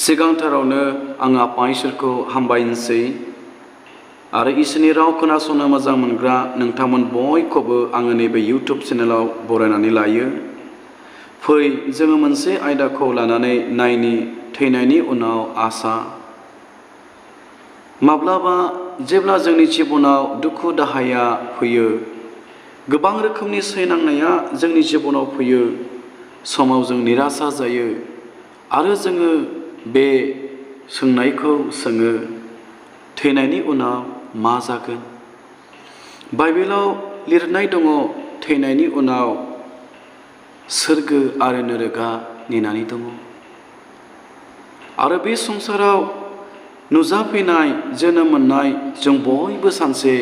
सिगांथारावनो आं आफा इसोरखौ हामबायनोसै आरो इसोरनि राव खोनासंनो मोजां मोनग्रा नोंथांमोन बयखौबो आङो नैबे इउटुब चेनेलाव बरायनानै लायो। फै जोङो मोनसे आयदाखौ लानानै नायनि थैनायनि उनाव आसा। माब्लाबा जेब्ला जोंनि जिबनाव दुखु दाहाया फैयो, गोबां रोखोमनि सैनांनाया जोंनि जिबनाव फैयो, समाव जों निराशा जायो आरो जोङो बे सोंनायखौ सोङो, थैनायनि उनाव मा जागोन? बाइबेलाव लिरनाय दङ, थैनायनि उनाव सोरगो आरो नोरगा नेनानै दङ। आरो बे संसाराव नुजाफैनाय जोनोम मोननाय जों बयबो सानसे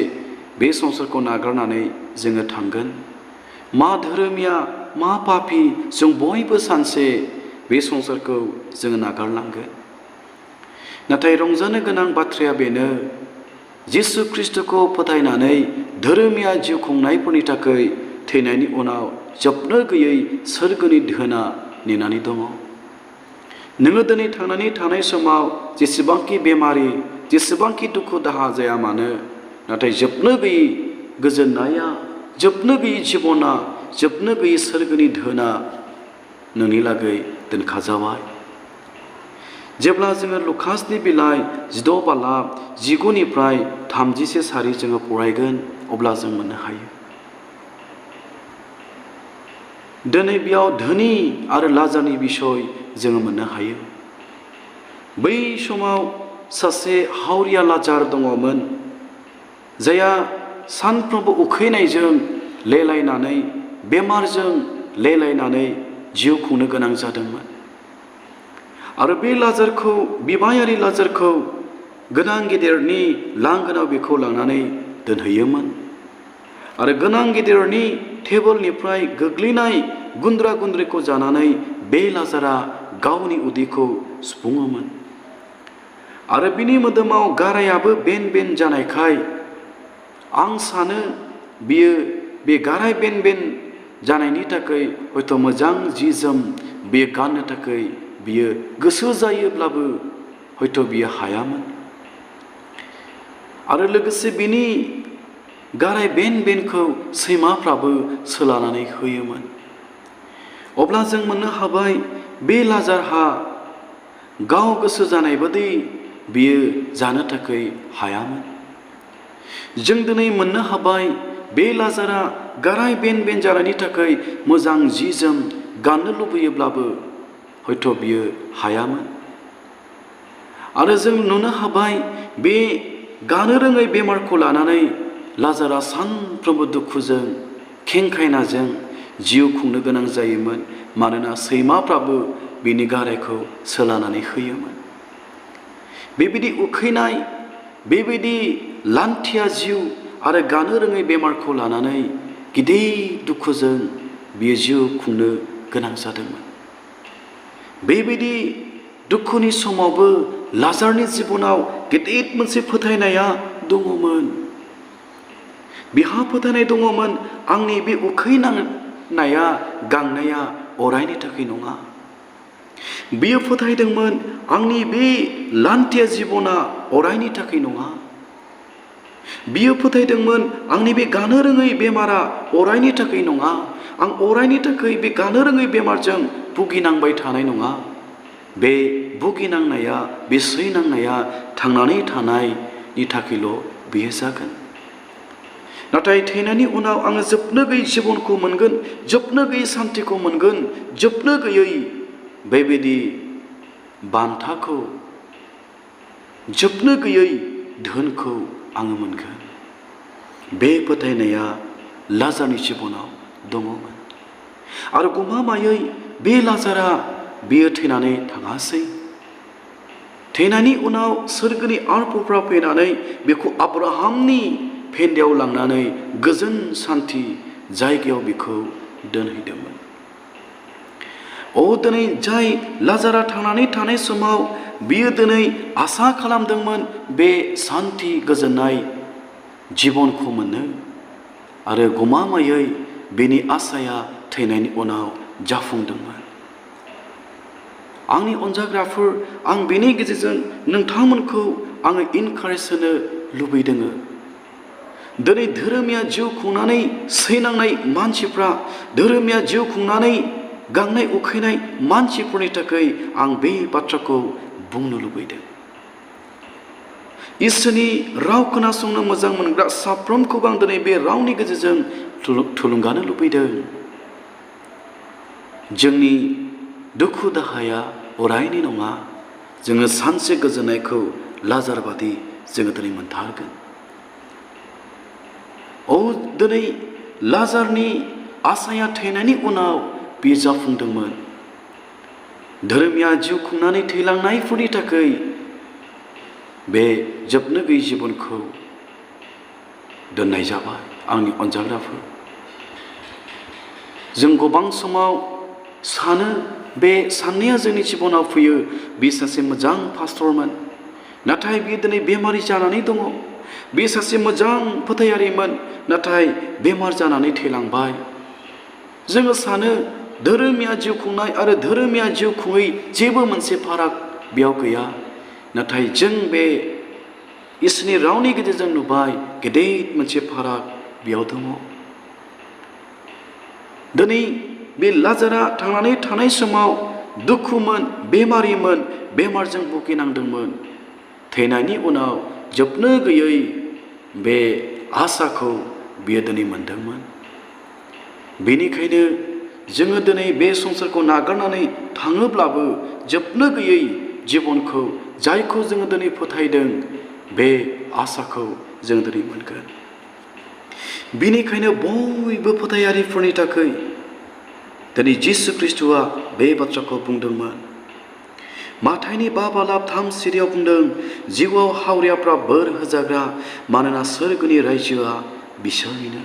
बे संसारखौ नागारनानै जोङो थांगोन। मा धोरोमिया मा पापी जों बयबो सानसे बे संसारखौ जोङो नागारलांगोन। नाथाय रंजानो गोनां बाथ्राया बेनो, जिसु ख्रिस्टखौ फोथायनानै धोरोमिया जिउ खुंनायफोरनि थाखाय थैनायनि उनाव जोबनो गैयै सोरगोनि धोना नेनानै दङ। नोङो दिनै थांनानै थानाय समाव जेसेबांखि बेमारि, जेसेबांखि दुखु दाहा जाया मानो, नाथाय जोबनो गैयै गोजोननाया, जोबनो गैयै जिबना, जोबनो गैयै सोरगोनि धोना नोंनि लागै दोनखाजाबाय। जेब्ला जोङो लुकासनि बिलाइ 6 बालाब 19निफ्राय 30 सारि जोङो फरायगोन, अब्ला जों मोननो हायो। दिनै बेयाव धोनि आरो लाजारनि बिसय जोङो मोननो हायो। बै समाव सासे हावरिया लाजार दङमोन, जायहा सानफ्रोमबो उखैनायजों लेलायनानै, बेमारजों लेलायनानै जिउ खुंनो गोनां जादोंमोन। आरो बे लाजारखौ, बिबायारि लाजारखौ गोनां गेदेरनि लांगोनाव बेखौ लांनानै दोनहैयोमोन। आरो गोनां गेदेरनि टेबोलनिफ्राय गोग्लैनाय गुन्द्रा गुन्द्रिखौ जानानै बे लाजारा गावनि उदैखौ सुफुङोमोन। आरो बिनि मोदोमाव गारायाबो बेन बेन जानायखाय आं सानो बियो बे गाराय बेन बेन जानायनि थाखाय हयथ' मोजां जि जोम बियो गाननो थाखाय बियो गोसो जायोब्लाबो हयथ' बियो हायामोन। आरो लोगोसे बिनि गाराय बेन बेनखौ सैमाफ्राबो सोलानानै होयोमोन। अब्ला जों मोननो हाबाय, बे लाजारहा गाव गोसो जानाय बादि बियो जानो थाखाय हायामोन। जों दिनै मोननो हाबाय, बे लाजारा गाराय बेन बेन जानायनि थाखाय मोजां जि जोम गाननो लुबैयोब्लाबो हयथ' बियो हायामोन। आरो जों नुनो हाबाय, बे गानो रोङै बेमारखौ लानानै लाजारा सानफ्रोमबो दुखुजों, खेंखायनाजों जिउ खुंनो गोनां जायोमोन। मानोना सैमाफ्राबो बिनि गारायखौ सोलानानै होयोमोन। बेबायदि उखैनाय, बेबायदि लान्थिया जिउ आरो गानो रोङै बेमारखौ लानानै गिदिर दुखुजों बियो जिउ खुंनो गोनां जादोंमोन। बेबायदि दुखुनि समावबो लाजारनि जिबनाव गिदिर मोनसे फोथायनाया दङमोन। बिहा फोथायनाय दङमोन, आंनि बे उखैनांनाया, गांनाया अरायनि थाखाय नङा। बियो फोथायदोंमोन, आंनि बे लान्थिया जिबना अरायनि थाखाय नङा। बियो फोथायदोंमोन, आंनि बे गानो रोङै बेमारा अरायनि थाखाय नङा। आं अरायनि थाखाय बे गानो रोङै बेमारजों भुगिनांबाय थानाय नङा। बे भुगिनांनाया, बे सैनांनाया थांनानै थानायनि थाखायल' बेयो जागोन। नाथाय थैनायनि उनाव आङो जोबनो गैयै जिबनखौ मोनगोन, जोबनो गैयै सान्थिखौ मोनगोन, जोबनो गैयै बेबायदि बान्थाखौ, जोबनो गैयै धोनखौ आङो मोनगोन। बे फोथायनाया लाजारनि जिबनाव दङमोन। आरो गमामायै बे लाजारा बियो थैनानै थाङासै। थैनायनि उनाव सोरगोनि आरफोरा फैनानै बेखौ आब्राहामनि फेन्दायाव लांनानै गोजोन सान्थि जायगायाव बेखौ दोनहैदोंमोन। दिनै जाय लाजारा थांनानै थानाय समाव बियो दिनै आसा खालामदोंमोन बे सान्थि गोजोननाय जिबनखौ मोनो, आरो गमामायै बेनि आसाया थैनायनि उनाव जाफुंदोंमोन। आंनि अनजाग्राफोर आं बेनि गेजेरजों नोंथांमोनखौ आङो इनकारेज होनो लुबैदों। दिनै धोरोमिया जिउ खुंनानै सैनांनाय मानसिफ्रा, धोरोमिया जिउ खुंनानै गांनाय उखैनाय मानसिफोरनि थाखाय आं बे बाथ्राखौ बुंनो लुबैदों। इसोरनि राव खोनासंनो मोजां मोनग्रा साफ्रोमखौबो आं दिनै बे रावनि गेजेरजों थुलुंगानो लुबैदों। जोंनि दुखु दाहाया अरायनि नङा। जोङो सानसे गोजोननायखौ लाजार बादि जोङो दिनै मोनथारगोन। दिनै लाजारनि आसाया थैनायनि उनाव बियो जाफुंदोंमोन। धोरोमिया जिउ खुंनानै थैलांनायफोरनि थाखाय बे जोबनो गैयै जिबनखौ दोननाय जाबाय। आंनि अनजाग्राफोर, जों गोबां समाव सानो, बे साननाया जोंनि जिबनाव फैयो, बे सासे मोजां पास्टरमोन, नाथाय बियो दिनै बेमारि जानानै दङ। बे सासे मोजां फोथायारिमोन, नाथाय बेमार जानानै थैलांबाय। जोङो सानो धोरोमिया जिउ खुंनाय आरो धोरोमिया जिउ खुङै जेबो मोनसे फाराग बेयाव गैया। नाथाय जों बे इसोरनि रावनि गेजेरजों नुबाय गेदेर मोनसे फाराग बेयाव दङ। दिनै बे लाजारा थांनानै थानाय समाव दुखुमोन, बेमारिमोन, बेमारजों भुगिनांदोंमोन। थैनायनि उनाव जोबनो गैयै बे आसाखौ बियो दिनै मोनदोंमोन। बेनिखायनो जोङो दिनै बे संसारखौ नागारनानै थाङोब्लाबो जोबनो गैयै जिबनखौ, जायखौ जोङो दिनै फोथायदों, बे आसाखौ जों दिनै मोनगोन। बेनिखायनो बयबो फोथायारिफोरनि थाखाय दिनै जिसु ख्रिस्ट'आ बे बाथ्राखौ बुंदोंमोन। माथाइनि 5:3 बुंदों, जिउआव हावरियाफ्रा बोर होजाग्रा, मानोना सोरगोनि रायजोआ बिसोरनिनो।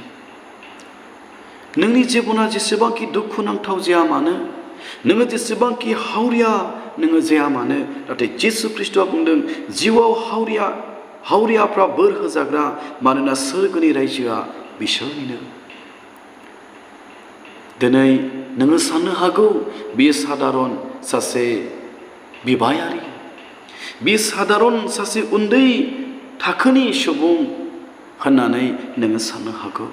नोंनि जिबना जेसेबांखि दुखुनांथाव जाया मानो, नोङो जेसेबांखि हावरिया नोङो जाया मानो, नाथाय जिसु ख्रिस्ट'आ बुंदों, जिउआव हावरियाफ्रा बोर होजाग्रा, मानोना सोरगोनि रायजोआ बिसोरनिनो। दिनै नोङो साननो हागौ बियो सादारन सासे बिबायारि, बे सादारन सासे उन्दै थाखोनि सुबुं होननानै नोङो साननो हागौ।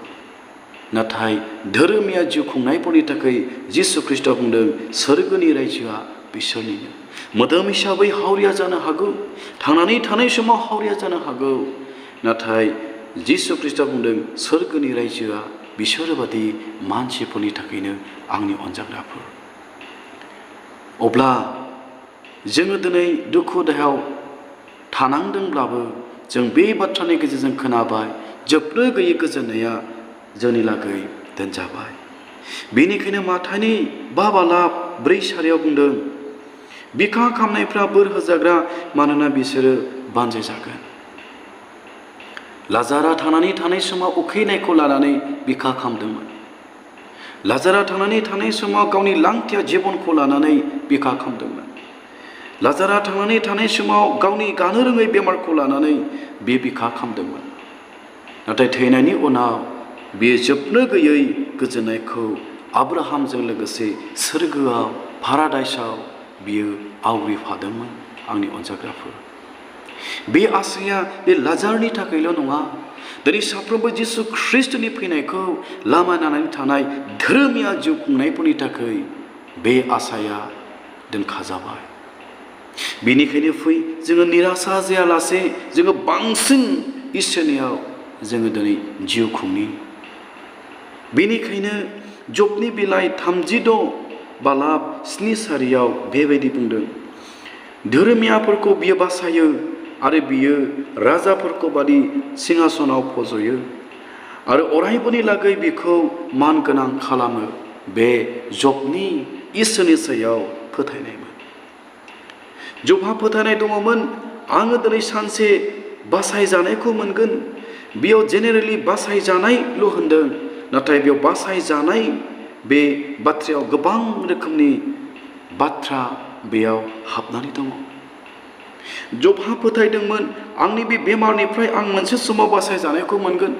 नाथाय धोरोमिया जिउ खुंनायफोरनि थाखाय जिसु ख्रिस्ट'आ बुंदों, सोरगोनि रायजोआ बिसोरनिनो। मोदोम हिसाबै हावरिया जानो हागौ, थांनानै थानाय समाव हावरिया जानो हागौ, नाथाय जिसु ख्रिस्ट'आ बुंदों, सोरगोनि रायजोआ बिसोर बादि मानसिफोरनि थाखायनो। आंनि अनजाग्राफोर, अब्ला जोङो दिनै दुखु दाहायाव थानांदोंब्लाबो जों बे बाथ्रानि गेजेरजों खोनाबाय, जोबनो गैयै गोजोननाया जोंनि लागै दोनजाबाय। बेनिखायनो माथाइनि 5:4 बुंदों, बिखा खामनायफ्रा बोर होजाग्रा, मानोना बिसोरो बानजायजागोन। लाजारा थांनानै थानाय समाव उखैनायखौ लानानै बिखा खामदोंमोन। लाजारा थांनानै थानाय समाव गावनि लांथिया जिबनखौ लानानै बिखा खामदोंमोन। लाजारा थांनानै थानाय समाव गावनि गानो रोङै बेमारखौ लानानै बे बिखा खामदोंमोन। नाथाय थैनायनि उनाव बियो जोबनो गैयै गोजोननायखौ आब्राहामजों लोगोसे सोरगोआव, पाराडाइसआव बियो आवग्रिफादोंमोन। आंनि अनजाग्राफोर, बे आसाया बे लाजारनि थाखायल' नङा। दिनै साफ्रोमबो जिसु ख्रिस्ट'नि फैनायखौ लामा नायनानै थानाय धोरोमिया जिउ खुंनायफोरनि थाखाय बे आसाया दोनखाजाबाय। बेनिखायनो फै, जोङो निराशा जायालासे जोङो बांसिन इसोरनियाव जोङो दिनै जिउ खुंनि। बेनिखायनो जबनि बिलाइ 36:7 बेबायदि बुंदों, धोरोमियाफोरखौ बियो बासायो आरो बियो राजाफोरखौ बादि सिंहासनाव फज'यो आरो अरायबोनि लागै बिखौ मान गोनां खालामो। बे जबनि इसोरनि सायाव फोथायनायमोन। जबहा फोथायनाय दङमोन, आङो दिनै सानसे बासायजानायखौ मोनगोन। बेयाव जेनेरेलि बासायजानायल' होनदों, नाथाय बेयाव बासायजानाय बे बाथ्रायाव गोबां रोखोमनि बाथ्रा बेयाव हाबनानै दङ। जबहा फोथायदोंमोन आंनि बे बेमारनिफ्राय आं मोनसे समाव बासायजानायखौ मोनगोन।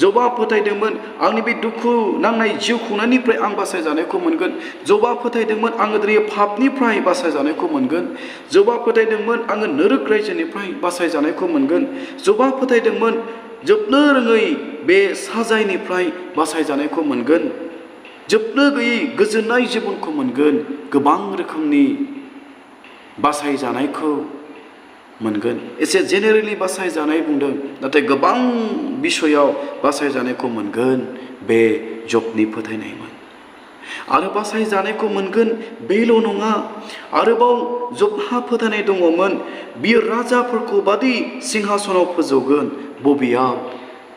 जबा फोथायदोंमोन आंनि बे दुखु नांनाय जिउ खुंनायनिफ्राय आं बासायजानायखौ मोनगोन। जबा फोथायदोंमोन आङो दिनै पापनिफ्राय बासायजानायखौ मोनगोन। जबा फोथायदोंमोन आङो नोरक रायजोनिफ्राय बासायजानायखौ मोनगोन। जबा फोथायदोंमोन जोबनो रोङै बे साजायनिफ्राय बासायजानायखौ मोनगोन। जोबनो गैयै गोजोननाय जिबनखौ मोनगोन। गोबां रोखोमनि बासायजानायखौ मोनगोन। एसे जेनेरेलि बासायजानाय बुंदों, नाथाय गोबां बिसयाव बासायजानायखौ मोनगोन। बे जबनि फोथायनायमोन। आरो बासायजानायखौ मोनगोन बेल' नङा, आरोबाव जबहा फोथायनाय दङमोन बियो राजाफोरखौ बादि सिंहासनाव फोजौगोन। बबेयाव?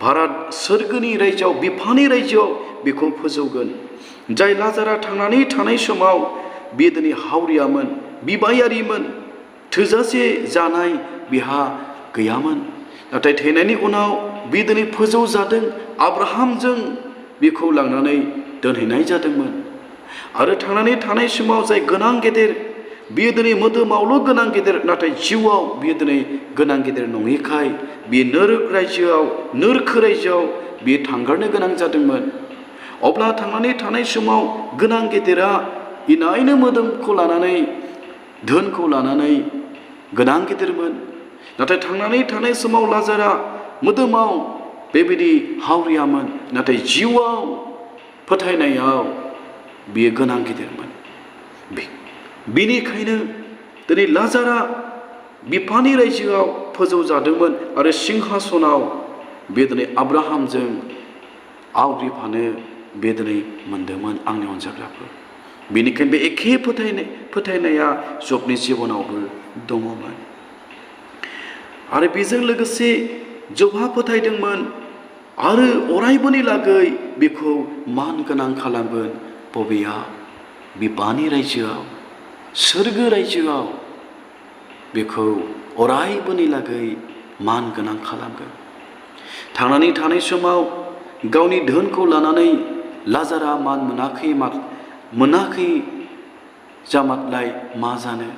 भारत सोरगोनि रायजोआव, बिफानि रायजोआव बेखौ फोजौगोन। जाय लाजारा थांनानै थानाय समाव बियो दिनै हावरियामोन, बिबायारिमोन, थोजासे जानाय बिहा गैयामोन। नाथाय थैनायनि उनाव बि दिनै फोजौजादों। आब्राहामजों बिखौ लांनानै दोनहैनाय जादोंमोन। आरो थांनानै थानाय समाव जाय गोनां गेदेर, बियो दिनै मोदोमावल' गोनां गेदेर, नाथाय जिउआव बियो दिनै गोनां गेदेर नङैखाय बियो नोरक रायजोआव, नोरखो रायजोआव बियो थांगारनो गोनां जादोंमोन। अब्ला थांनानै थानाय समाव गोनां गेदेरा इनायनो मोदोमखौ लानानै, धोनखौ लानानै गोनां गेदेरमोन। नाथाय थांनानै थानाय समाव लाजारा मोदोमाव बेबायदि हावरियामोन, नाथाय जिउआव, फोथायनायाव बियो गोनां गेदेरमोन। बेनिखायनो दिनै लाजारा बिफानि रायजोआव फोजौजादोंमोन आरो सिंहासनाव बे दिनै आब्राहामजों आवग्रिफानो बे दिनै मोनदोंमोन। आंनि अनजाग्राफोर, बेनिखायनो बे एखे फोथायनाया जबनि जिबनावबो दङमोन। आरो बेजों लोगोसे जबहा फोथायदोंमोन आरो अरायबोनि लागै बेखौ मान गोनां खालामगोन। बबेयाव? बिफानि रायजोआव, सोरगो रायजोआव बेखौ अरायबोनि लागै मान गोनां खालामगोन। थांनानै थानाय समाव गावनि धोनखौ लानानै लाजारा मान मोनाखै जामातलाय मा जानो?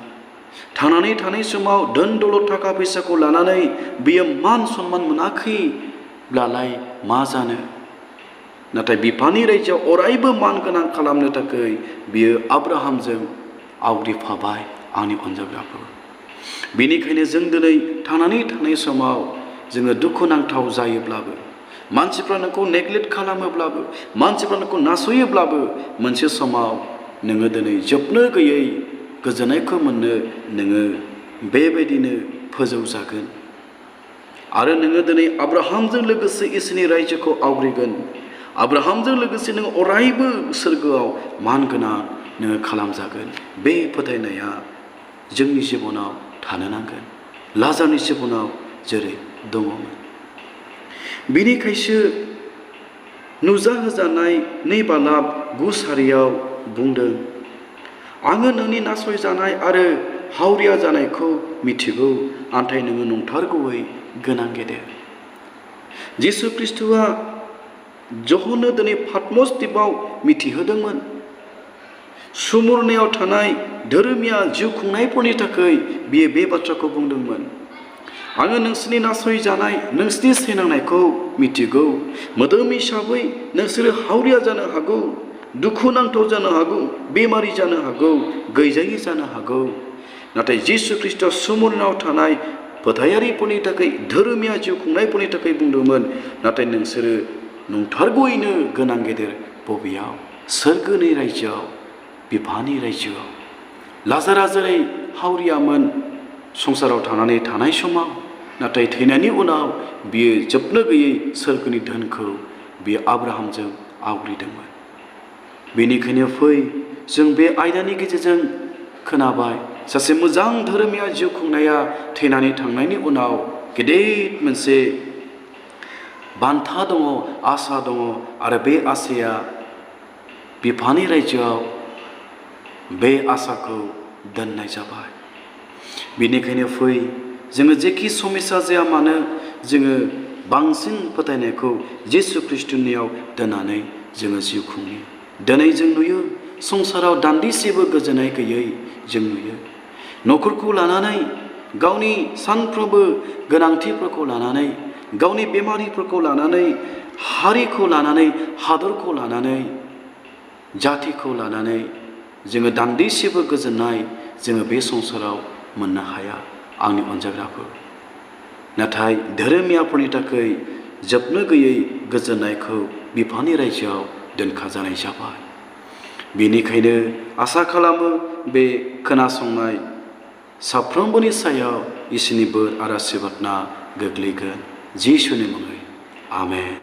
थांनानै थानाय समाव धोन दौलत थाखा फैसाखौ लानानै बियो मान सन्मान मोनाखैब्लालाय मा जानो? नाथाय बिफानि रायजोआव अरायबो मान गोनां खालामनो थाखाय बियो आब्राहामजों आवग्रिफाबाय। आंनि अनजाग्राफोर, बेनिखायनो जों दिनै थांनानै थानाय समाव जोङो दुखुनांथाव जायोब्लाबो, मानसिफ्रा नोंखौ नेग्लेक्ट खालामोब्लाबो, मानसिफ्रा नोंखौ नासयोब्लाबो, मोनसे समाव नोङो दिनै जोबनो गैयै गोजोननायखौ मोननो नोङो बेबायदिनो फोजौजागोन। आरो नोङो दिनै आब्राहामजों लोगोसे इसोरनि रायजोखौ आवग्रिगोन। आब्राहामजों लोगोसे नों अरायबो सोरगोआव मान गोनां नोङो खालामजागोन। बे फोथायनाया जोंनि जिबनाव थानो नांगोन। लाजारनि जिबनाव जेरै दङमोन। बेनिखायसो नुजाहोजानाय 2 बालाब 9 बुंदों, आङो नोंनि नासयजानाय आरो हावरिया जानायखौ मिथिगौ, नाथाय नोङो नंथारगौयै गोनां गेदेर। जिसु ख्रिस्ट'आ जहननो दिनै पाटमस द्वीपआव मिथिहोदोंमोन। सुमुरनायाव थानाय धोरोमिया जिउ खुंनायफोरनि थाखाय बियो बे बाथ्राखौ बुंदोंमोन। आङो नोंसोरनि नासयजानाय, नोंसोरनि सैनांनायखौ मिथिगौ। मोदोम हिसाबै नोंसोरो हावरिया जानो हागौ, दुखुनांथाव जानो हागौ, बेमारि जानो हागौ, गैजायि जानो हागौ। नाथाय जिसु ख्रिस्ट'आ सुमुरनायाव थानाय फोथायारिफोरनि थाखाय, धोरोमिया जिउ खुंनायफोरनि थाखाय बुंदोंमोन, नाथाय नोंसोरो नंथारगौयैनो गोनां गेदेर। बबेयाव? सोरगोनि रायजोआव, बिफानि रायजोआव। लाजारा जेरै हावरियामोन संसाराव थांनानै थानाय समाव, नाथाय थैनायनि उनाव बियो जोबनो गैयै सोरगोनि धोनखौ बियो आब्राहामजों आवग्रिदोंमोन। बेनिखायनो फै, जों बे आयदानि गेजेरजों खोनाबाय, सासे मोजां धोरोमिया जिउ खुंनाया थैनानै थांनायनि उनाव गेदेर मोनसे बान्था दङ, आसा दङ, आरो बे आसाया बिफानि रायजोआव बे आसाखौ दोननाय जाबाय। बेनिखायनो फै, जोङो जेखि समस्या जाया मानो, जोङो बांसिन फोथायनायखौ जिसु ख्रिस्ट'नियाव दोननानै जोङो जिउ खुङो। दिनै जों नुयो संसाराव दान्दिसेबो गोजोननाय गैयै जों नुयो। न'खरखौ लानानै गावनि सानफ्रोमबो गोनांथिफोरखौ लानानै, गावनि बेमारिफोरखौ लानानै, हारिखौ लानानै, हादरखौ लानानै, जातिखौ लानानै जोङो दान्दिसेबो गोजोननाय जोङो बे संसाराव मोननो हाया आंनि अनजाग्राफोर। नाथाय धोरोमियाफोरनि थाखाय जोबनो गैयै गोजोननायखौ बिफानि रायजोआव दोनखाजानाय जाबाय। बेनिखायनो आसा खालामो बे खोनासंनाय साफ्रोमबोनि सायाव इसोरनि बोर आरो आशीर्बादआ गोग्लैगोन। जिसुनि मुङै आमेन।